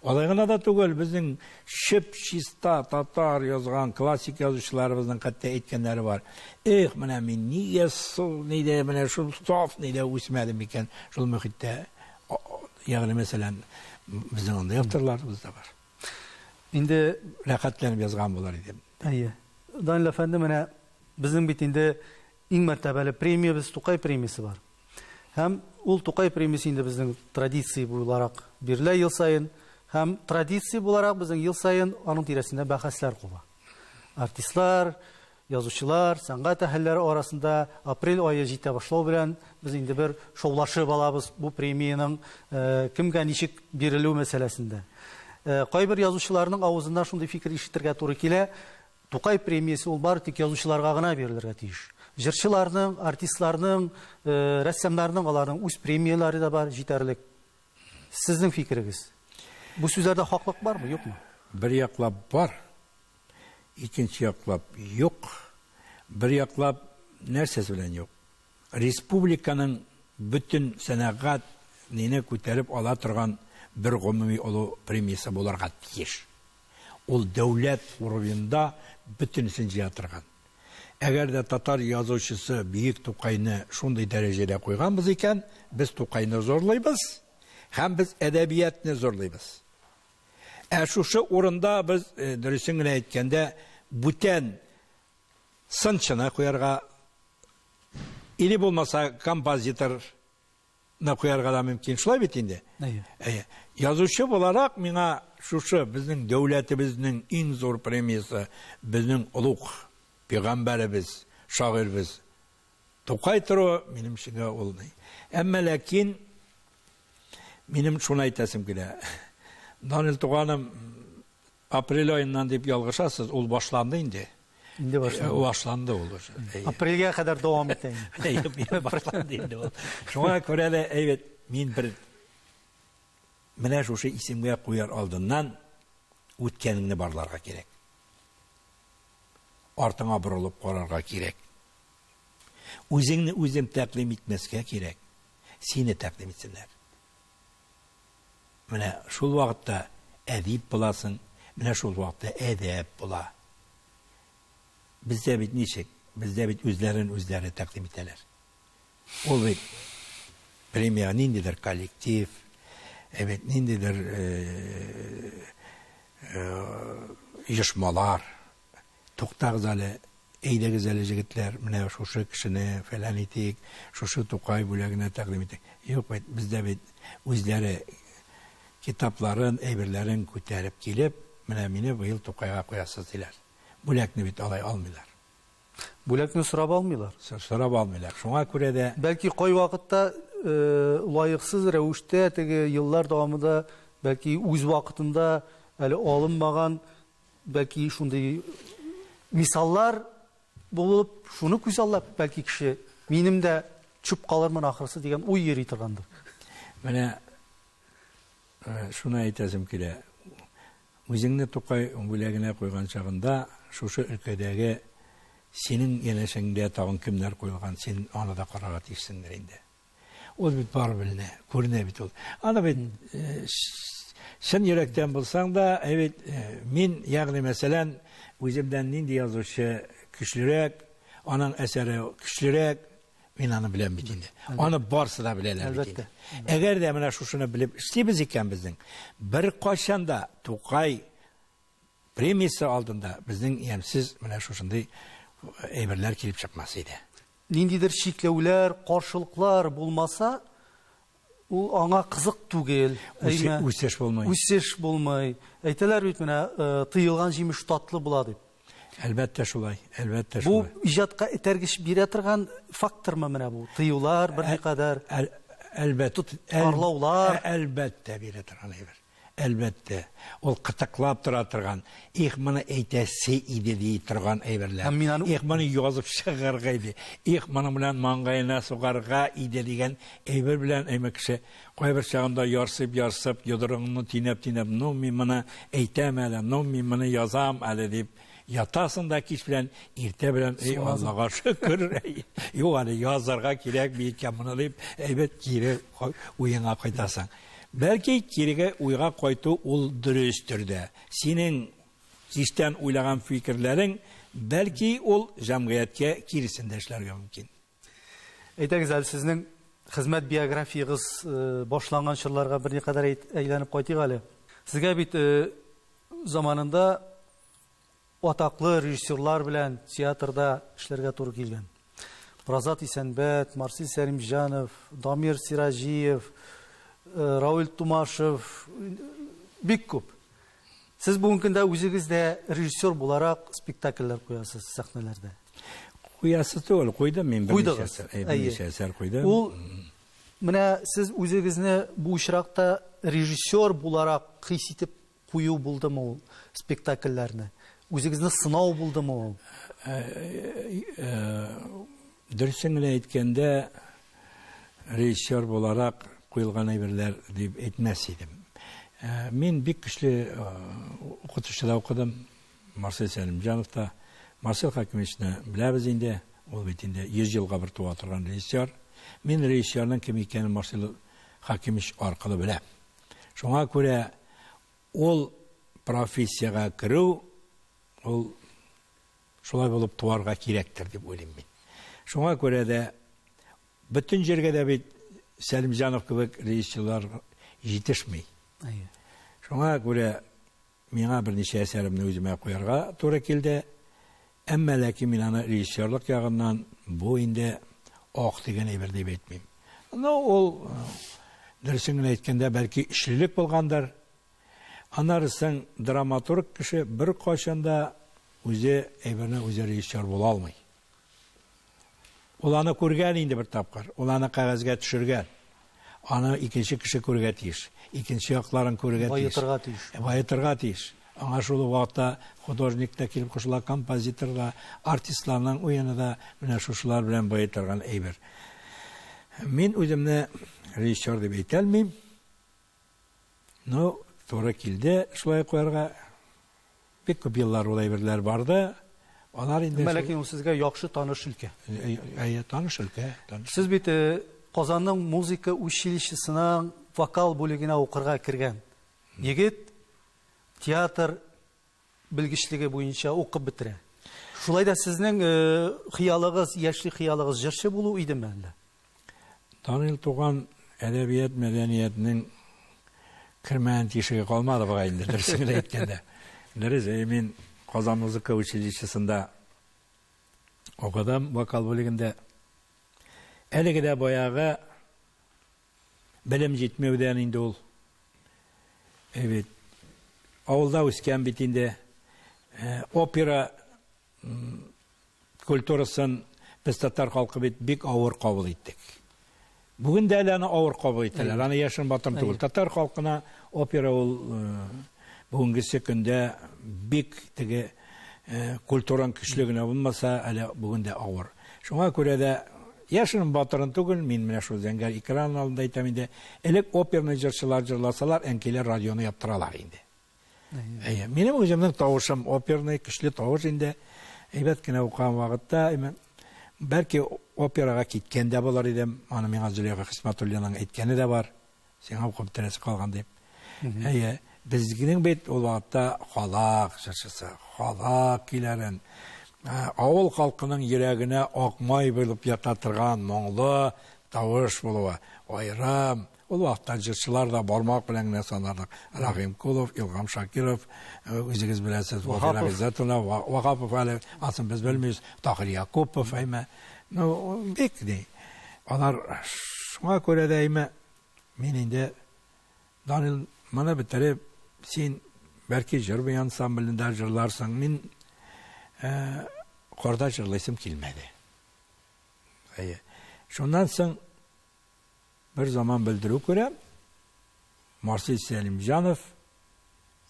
Алай гына да түгел, безнең чип-чиста татар язган классик язучыларыбызның хәтта әйткәннәре бар. Эх, менә мин нигә шул нидә, менә шул саф нидә үсмәдем икән, шул мөхиттә. Ягъни, мәсәлән, безнең андый авторларыбыз да бар. Инде рәхәтләнеп язган булыр идем. Әйе. Данил әфәнде, менә безнең бит инде иң мәртәбәле премиябез Тукай премиясе бар. Һәм ул Тукай премиясе инде безнең традиция буларак бирелә ел саен. Һәм традиция буларак безнең ел саен аның тирәсендә бәхәсләр куба. Артистлар, язучылар, сәнгать әһелләре арасында апрель ае җитә башлау белән без инде бер шаулашып алабыз бу премиянең кемгә ничек бирелү мәсьәләсендә. Кайбер язучыларның авызыннан шундый фикер ишетергә туры килә, Тукай премиясе ул бары тик язучыларга гына бирелергә тиеш. Җырчыларның, артистларның, рәссамнарның аларның үз премияләре дә бар, җитәрлек. Сезнең фикерегез? Бу сүзләрдә хаклык бармы, юкмы? Бер яклап бар, икенче яклап юк. Бер яклап нәрсәсе белән юк? Республиканың бөтен сәнәгать нине күтәреп ала торган бер гомуми олы премиясе булырга тиеш. Ул дәүләт уровеньда бөтенесен җыя торган. Әгәр дә татар язучысы бөек Тукайны шундый дәрәҗәдә куйганбыз икән, без Тукайны зурлыйбыз һәм без әдәбиятны зурлыйбыз. Ә шушы урында без, дөресен генә әйткәндә, бүтән сынчыны куярга или булмаса композитор на куярга да мөмкин. Шулай бит инде? Әйе. Әйе. Язучы буларак миңа шушы безнең дәүләтебезнең иң зур премиясе, безнең олуг пәйгамбәребез, шагыйрьбез Тукай торуы минем өчен ул ни. Әмма ләкин минем шуны әйтәсем килә. Данил туганым, Апрель аеннан дип ялгышасыз, ул башланды инде. Инде башланды. Башланды ул уже. Апрельгә кадәр дәвам итә инде. Әйе, башланды инде ул. Шуңа күрә дә әйбәт, мин бер менә шушы исемгә куяр алдыннан үткәнеңне барларга кирәк. Артыңа борылып карарга кирәк. Үзеңне үзем тәкъдим итмәскә кирәк. Сине тәкъдим итсеннәр. Менә шул вакытта әдип буласың, менә шул вакытта әдәп була. Бездә бит ничек? Бездә бит үзләрен үзләре тәкъдим итәләр. Ул бит премия ниндидер коллектив, ә бит ниндидер оешмалар. Туктагыз әле, әйдәгез әле, җегетләр, менә шушы кешене фәлән итик, шушы Тукай бүләгенә тәкъдим итик. Юк бит, бездә бит үзләре китапларын, әйберләрен күтәреп килеп, менә мине быел Тукайга куясыз диләр. Бүләкне бит алай алмыйлар. Бүләкне сорап алмыйлар. Сорап алмыйлар. Шуңа күрә дә Бәлки кайвакытта лаексыз рәвештә теге еллар дәвамында, бәлки үз вакытында әле алынмаган Бәлки шундый мисаллар булып, шуны күзаллап, бәлки кеше минем дә төшеп калырмын ахрысы дигән уй йөри торгандыр. Менә шуны әйтәсем килә. Үзеңне Тукай бүләгенә куйган чагында шушы өлкәдәге синең янәшәңдә тагын кемнәр куелган, син аны да карарга тиешсеңдер инде. Ул бит бар беленә, күренә бит ул. Аны бит чын йөрәктән булсаң да, ә бит мин, ягъни мәсәлән, үземдән нинди язучы көчлерәк, аның әсәре көчлерәк, мин аны беләм бит инде. Аны барсы да беләләр бит инде. Әгәр дә менә шушыны белеп эшлибез икән безнең, беркайчан да Тукай премиясе алдында безнең ямьсез менә шушындый әйберләр килеп чыкмас иде. Ниндидер чикләүләр, каршылыклар булмаса, ул аңа кызык түгел. Әйме? Үсеш булмый. Үсеш булмый. Әйтәләр бит менә, тыелган җимеш татлы була дип. Әлбәттә шулай, әлбәттә шулай. Бу иҗатка этәргеч бирә торган фактормы менә бу? Тыюлар берникадәр. Әлбәттә. Арлаулар. Әлбәттә бирә торган әйбер. Әлбәттә, ул кытыклап тора торган, их, моны әйтәсе иде ди торган әйберләр. Һәм мин аны Их, моны язып чыгарга иде. Их, моның белән маңгаена сугарга иде дигән әйбер белән әйме кеше кайбер чагында ярсып-ярсып, йодрыгыңны төйнәп-төйнәп, ну, мин моны әйтәм әле, ну, мин моны язам әле дип ятасың да кич белән, иртә белән, эй, Аллага шөкер, юк әле язарга кирәкми икән моны дип, әйбәт кире уеңа кайтасың. Бәлки, кирегә уйга кайту ул дөрестер дә. Синең кичтән уйлаган фикерләрең, бәлки, ул җәмгыятькә киресен дә эшләргә мөмкин. Әйдәгез әле, сезнең хезмәт биографиягез башланган чорларга берникадәр әйләнеп кайтыйк әле. Сезгә бит заманында атаклы режиссерлар белән театрда эшләргә туры килгән. Празат Исәнбәт, Марсель Сәлимҗанов, Дамир Сираҗиев, Равил Тумашев, бик күп. Сез бүгенге көндә үзегез дә режиссер буларак спектакльләр куясыз сәхнәләрдә. Куясы түгел, куйдым мин берничә әсәр, берничә әсәр куйдым. Ул менә сез үзегезне бу очракта режиссер буларак хис итеп кую булдымы ул спектакльләрне? Үзегезне сынау булдымы ул? Дөресен генә әйткәндә, режиссер буларак куелган әйберләр дип әйтмәс идем. Мин бик көчле укытучыда укыдым, Марсель Сәлимҗановта. Марсель Хакимовичны беләбез инде, ул бит инде 100 елга бер туа торган режиссер. Мин режиссерның кем икәнен Марсель Хакимович аркылы беләм. Шуңа күрә ул профессиягә керү, ул шулай булып туарга кирәктер дип уйлыйм мин. Шуңа күрә дә бөтен җиргә дә бит Сәлимҗанов кебек режиссерлар җитешми. Шуңа күрә Миңа берничә әсәремне үземә куярга туры килде. Әмма ләкин мин аны режиссерлык ягыннан бу инде ак дигән әйбер дип әйтмим. Ну, ул, дөресен генә әйткәндә, бәлки өчлелек булгандыр. Аннары соң драматург кеше беркайчан да үзе әйберне үзе режиссер була алмый. Ул аны күргән инде бер тапкыр. Ул аны кәгазьгә төшергән. Аны икенче кеше күрергә тиеш. Икенче якларын күрергә тиеш. Баетырга тиеш. Баетырга тиеш. Аңа шул ук вакытта художник та килеп кушыла, композитор да, артистларның уены да менә шушылар белән баетырган әйбер. Мин үземне режиссер дип әйтә алмыйм. Ну, туры килде шулай куярга. Бик күп еллар ул әйберләр барды. Алар инде Әмма ләкин ул сезгә яхшы таныш өлкә. Әйе, таныш өлкә, таныш. Сез бит Казанның музыка училищесының вокал бүлегенә укырга кергән егет, театр белгечлеге буенча укып бетерә. Шулай да сезнең хыялыгыз, яшьлек хыялыгыз җырчы булу идеме әллә? Данил туган әдәбият мәдәниятнең кермәгән тишеге калмады бугай инде, дөресен генә әйткәндә. Дөрес, әйе, мин Казан музыка училищесында укыдым, вокал бүлегендә. Әлеге дә баягы белем җитмәүдән инде ул. Әйбәт. Авылда үскән бит инде. Опера культурасын без татар халкы бит бик авыр кабул иттек. Бүген дә әле аны авыр кабул итәләр. Аны яшерен батырын түгел. Татар халкына опера ул бүгенгесе көндә бик теге культураң көчле генә булмаса, әле бүген дә авыр. Шуңа күрә дә Яшерен батырын түгел, мин менә шул зәңгәр экран алдында әйтәм инде. Элек оперный җырчылар җырласалар, әнкәйләр радионы яптыралар инде. Әйе, минем үземнең тавышым оперный, көчле тавыш инде. Әйбәт кенә укыган вакытта, бәлки операга киткән дә булыр идем. Аны миңа Зөләйха Хисмәтуллинаның әйткәне дә бар. Сиңа укып бетерәсе калган дип. Әйе, безнең бит ул вакытта халык җырчысы, халык көйләрен, авыл халкының йөрәгенә ак май булып ята торган моңлы тавыш булуы, аерым ул вакытта җырчылар да бармак белән генә санарлык. Рәхим Кулов, Илһам Шакиров, үзегез беләсез, Вафира Гыйззәтуллина, Ваһапов әле, асын без белмибез, Таһир Якупов, әйме. Ну, бик ни. Алар шуңа күрә дә әйме, мин инде Данил, моны бетереп, син бәлки җыр буе ансамблендә җырларсың. Мин хорда җырлыйсым килмәде. Әйе. Шуннан соң бер заман белдерү күрәм. Марсель Сәлимҗанов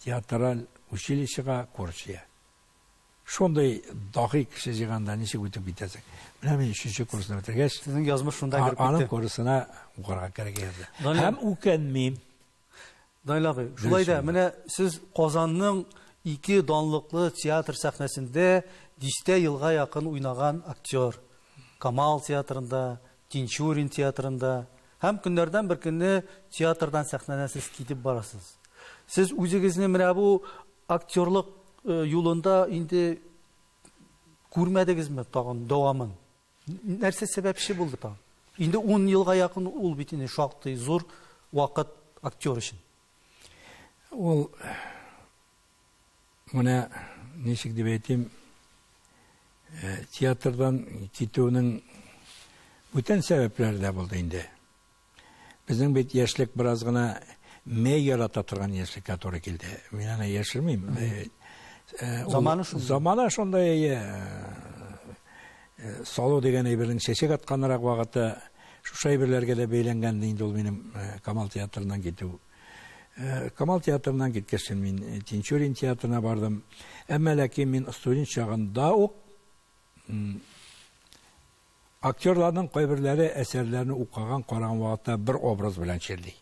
театраль училищега курс җыя. Шундый дахи кеше җыйганда ничек үтеп китәсең? Менә мин өченче курсны бетергәч, Сезнең язмыш шунда кереп китте. Аның курсына укырга керергә язды. Һәм үкенмим. Данил абый, шулай да менә сез Казанның ике данлыклы театр сәхнәсендә дистә елга якын уйнаган актер. Камал театрында, Тинчурин театрында һәм көннәрдән бер көнне театрдан сәхнәдән сез китеп барасыз. Сез үзегезне менә бу Актерлык юлында инде күрмәдегезме тагын дәвамын? Нәрсә сәбәпче булды тагын? Инде 10 елга якын ул бит инде шактый зур вакыт актер өчен. Ул менә ничек дип әйтим, театрдан китүнең бүтән сәбәпләре дә булды инде. Безнең бит яшьлек бераз гына мәй ярата торган яшьлеккә туры килде. Мин аны яшермим. Заманы шундый. Заманы шундый, әйе. Салу дигән әйбернең чәчәк атканрак вакыты. Шушы әйберләргә дә бәйләнгән инде ул минем Камал театрыннан китү. Камал театрыннан киткәч, мин Тинчурин театрына бардым. Әмма ләкин мин студент чагында ук Актерларның кайберләре әсәрләрне укыган, караган вакытта бер образ белән чирли.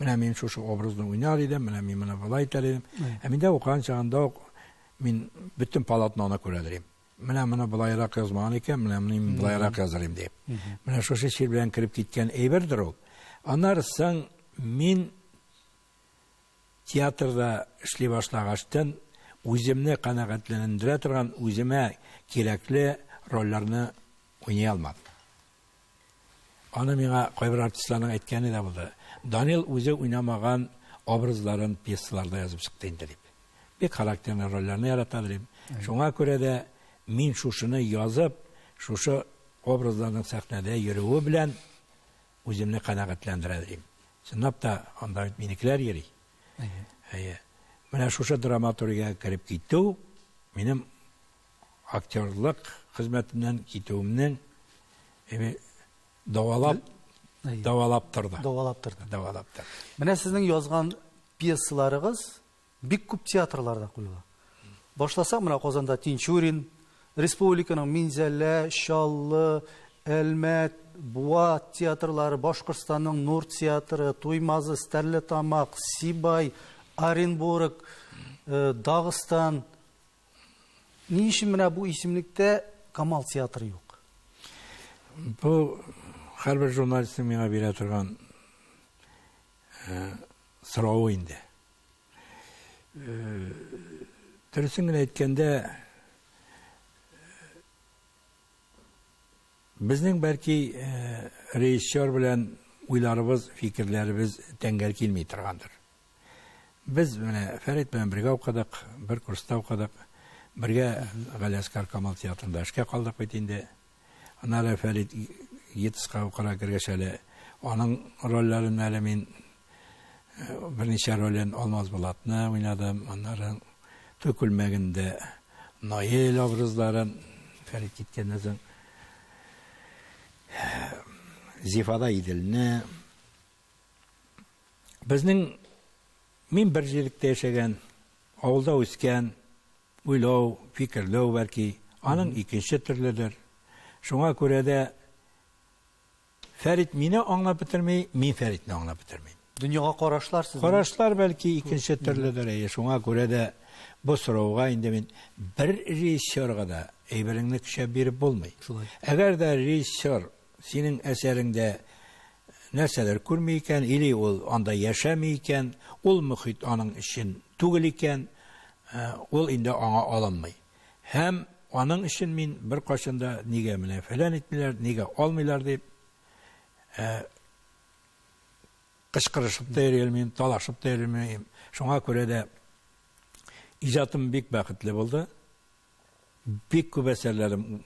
Менә мин шушы образны уйнар идем, менә мин моны болай итәр идем. Ә миндә укыган чагында ук мин бөтен полотноны күрә идем. Менә моны болайрак язмаган икән, менә моны мин болайрак язар идем дип. Менә шушы чир белән кереп киткән әйбердер ул. Аннары соң мин Театрда эшли башлагачтын, үземне канәгатьләнендерә торган, үземә кирәкле рольләрне уйный алмадым. Аны миңа кайбер артистларның әйткәне дә булды. Данил үзе уйнамаган образларын пьесаларда язып чыкты инде дип. Бик характерный рольләрне ярата дим. Шуңа күрә дә мин шушыны язып, шушы образларның сәхнәдә йөрүе белән үземне канәгатьләндерә дим. Чынлап та, анда бит минекеләр йөри. Әйе. Әйе. Менә шушы драматургиягә кереп китү минем актерлык хезмәтеннән китүемнең эме дәвалап дәвалап торды. Дәвалап торды. Дәвалап торды. Менә сезнең язган пьесаларыгыз Бик күп театрларда куела. Башласак, менә Казанда Тинчурин, республиканың Минзәлә, Чаллы, Әлмәт, Буа театрлары, Башкортстанның Нур театры, Туймазы, Стәрлетамак, Сибай, Оренбург, Дагыстан. Ни өчен менә бу исемлектә Камал театры юк? Бу һәрбер журналистның миңа бирә торган соравы инде. Дөресен генә әйткәндә, безнең бәлки режиссер белән уйларыбыз, фикерләребез тәңгәл килми торгандыр. Без менә Фәрит белән бергә укыдык, бер курста укыдык, бергә Галиәсгар Камал театрында эшкә калдык бит инде. Аннары Фәрит ГИТИСка укырга кергәч әле аның рольләрен әле мин берничә ролен Алмаз Булатны уйнадым. Аннары Туй күлмәгендә Наил образларын Фәрит киткәннән соң Зифада Иделне. Безнең мин бер җирлектә яшәгән, авылда үскән, уйлау, фикерләү бәлки аның икенче төрледер. Шуңа күрә дә Фәрит мине аңлап бетерми, мин Фәритне аңлап бетермим. Дөньяга карашлар сезнең. Карашлар бәлки икенче төрледер, әйе. Шуңа күрә дә бу сорауга инде мин бер режиссерга да әйбереңне көчәп биреп булмый. Шулай. Әгәр дә режиссер синең әсәреңдә нәрсәдер күрми икән, или ул анда яшәми икән, ул мөхит аның өчен түгел икән, ул инде аңа алынмый. Һәм аның өчен мин беркайчан да нигә менә фәлән итмиләр, нигә алмыйлар дип кычкырышып та йөри алмыйм, талашып та йөри алмыйм. Шуңа күрә дә иҗатым бик бәхетле булды. Бик күп әсәрләрем,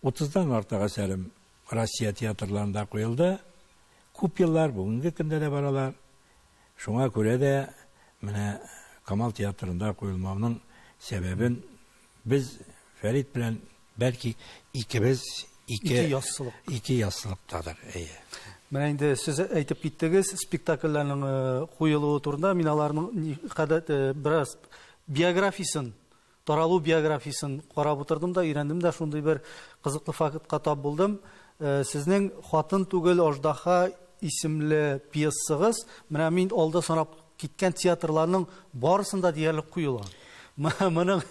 утыздан артык әсәрем Россия театрларында куелды. Күп еллар, бүгенге көндә дә баралар. Шуңа күрә дә менә Камал театрында куелмауның сәбәбен без Фәрит белән бәлки икебез ике, ике яссылык. Ике яссылыктадыр, әйе. Менә инде сез әйтеп киттегез спектакльләрнең куелуы турында. Мин аларның никадәр бераз биографиясен Таралу биографиясен карап утырдым да, өйрәндем дә, шундый бер кызыклы фактка тап булдым. Сезнең Хатын түгел, аждаһа исемле пьесагыз, менә мин алда санап киткән театрларның барысында диярлек куелган. Моның,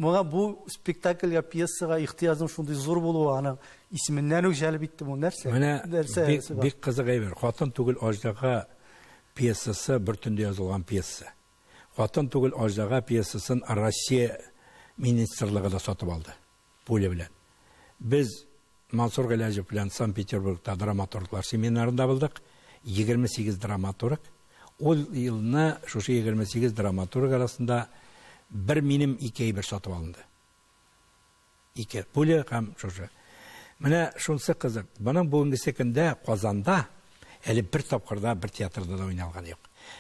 моңа бу спектакльгә, пьесага ихтыяҗның шундый зур булуы аның исеменнән үк җәлеп итте бу нәрсә? Менә Нәрсә бик, бик кызык әйбер. Хатын түгел, аждаһа пьесасы бер төндә язылган пьеса. Хатын түгел, аждаһа пьесасын Россия министрлыгы да сатып алды. Пуля белән. Без Мансур Гыйләҗев белән Санкт-Петербургта драматурглар семинарында булдык. 28 драматург. Ул елны шушы 28 драматург арасында бер минем ике әйбер сатып алынды. Ике пуля һәм шушы. Менә шунысы кызык. Моның бүгенгесе көндә Казанда әле бер тапкыр да бер театрда да уйналган юк.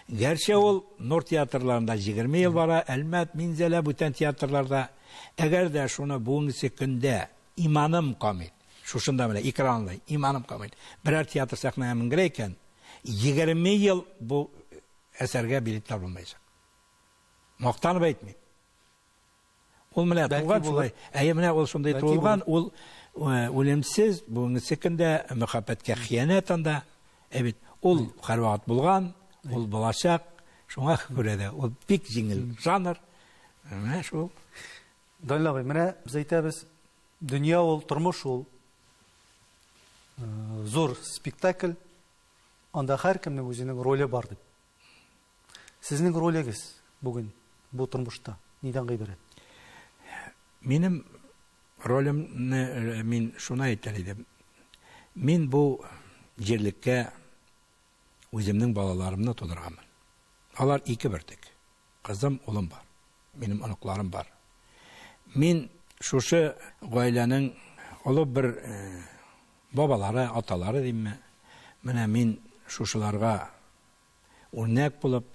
Гәрчә ул Нур театрларында 20 ел бара, Әлмәт, Минзәлә, бүтән театрларда. Әгәр дә шуны бүгенгесе көндә иманым камил, шушында менә экранлы, иманым камил, берәр театр сәхнәгә менгерә икән, 20 ел бу әсәргә билетлар булмаячак. Мактанып әйтмим. Ул менә туган шулай. Әйе, менә ул шундый туылган, ул э, үлемсез, бүгенгесе көндә мәхәббәткә хыянәт анда. Ә бит ул һәрвакыт булган, ул булачак. Шуңа күрә дә ул бик җиңел жанр. Менә шул. Данил абый, менә без әйтәбез, дөнья ул, тормыш ул э, зур спектакль. Анда һәркемнең үзенең роле бар дип. Сезнең ролегез бүген бу тормышта нидән гыйбарәт? Минем ролемне э, мин шуны әйтер идем. Мин бу җирлеккә үземнең балаларымны тудырганмын. Алар ике бөртек. Кызым, улым бар. Минем оныкларым бар. Мин шушы гаиләнең олы бер э, бабалары, аталары димме, менә мин шушыларга үрнәк булып,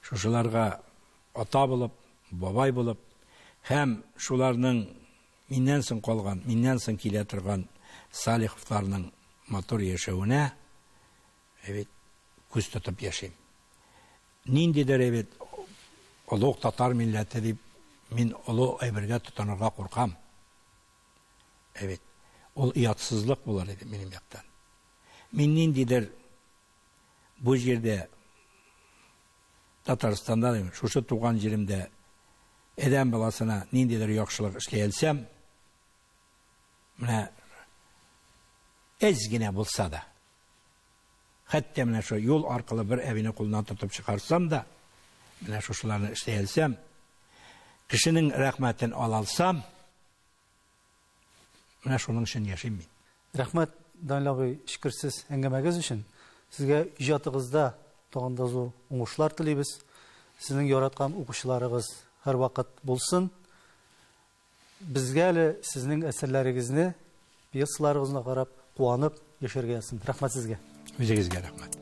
шушыларга ата булып, бабай булып һәм шуларның миннән соң калган, миннән соң килә торган Салиховларның матур яшәвенә бит күз тотып яшим. Ниндидер әйбәт олуг татар милләте дип мин олы әйбергә тотынырга куркам. Әйбәт. Ул оятсызлык булыр иде минем яктан. Мин ниндидер бу җирдә Татарстанда дим, шушы туган җиремдә адәм баласына ниндидер яхшылык эшли алсам, менә әз генә булса да, хәтта менә шул юл аркылы бер әбине кулыннан тотып чыгарсам да, менә шушыларны эшли алсам, кешенең рәхмәтен ала алсам, Менә шуның өчен яшим мин. Рәхмәт, Данил абый, эчкерсез әңгәмәгез өчен. Сезгә иҗатыгызда тагын да зур уңышлар телибез. Сезнең яраткан укучыларыгыз һәрвакыт булсын. Безгә әле сезнең әсәрләрегезне, пьесаларыгызны карап, куанып яшәргә язсын. Рәхмәт сезгә. Үзегезгә рәхмәт.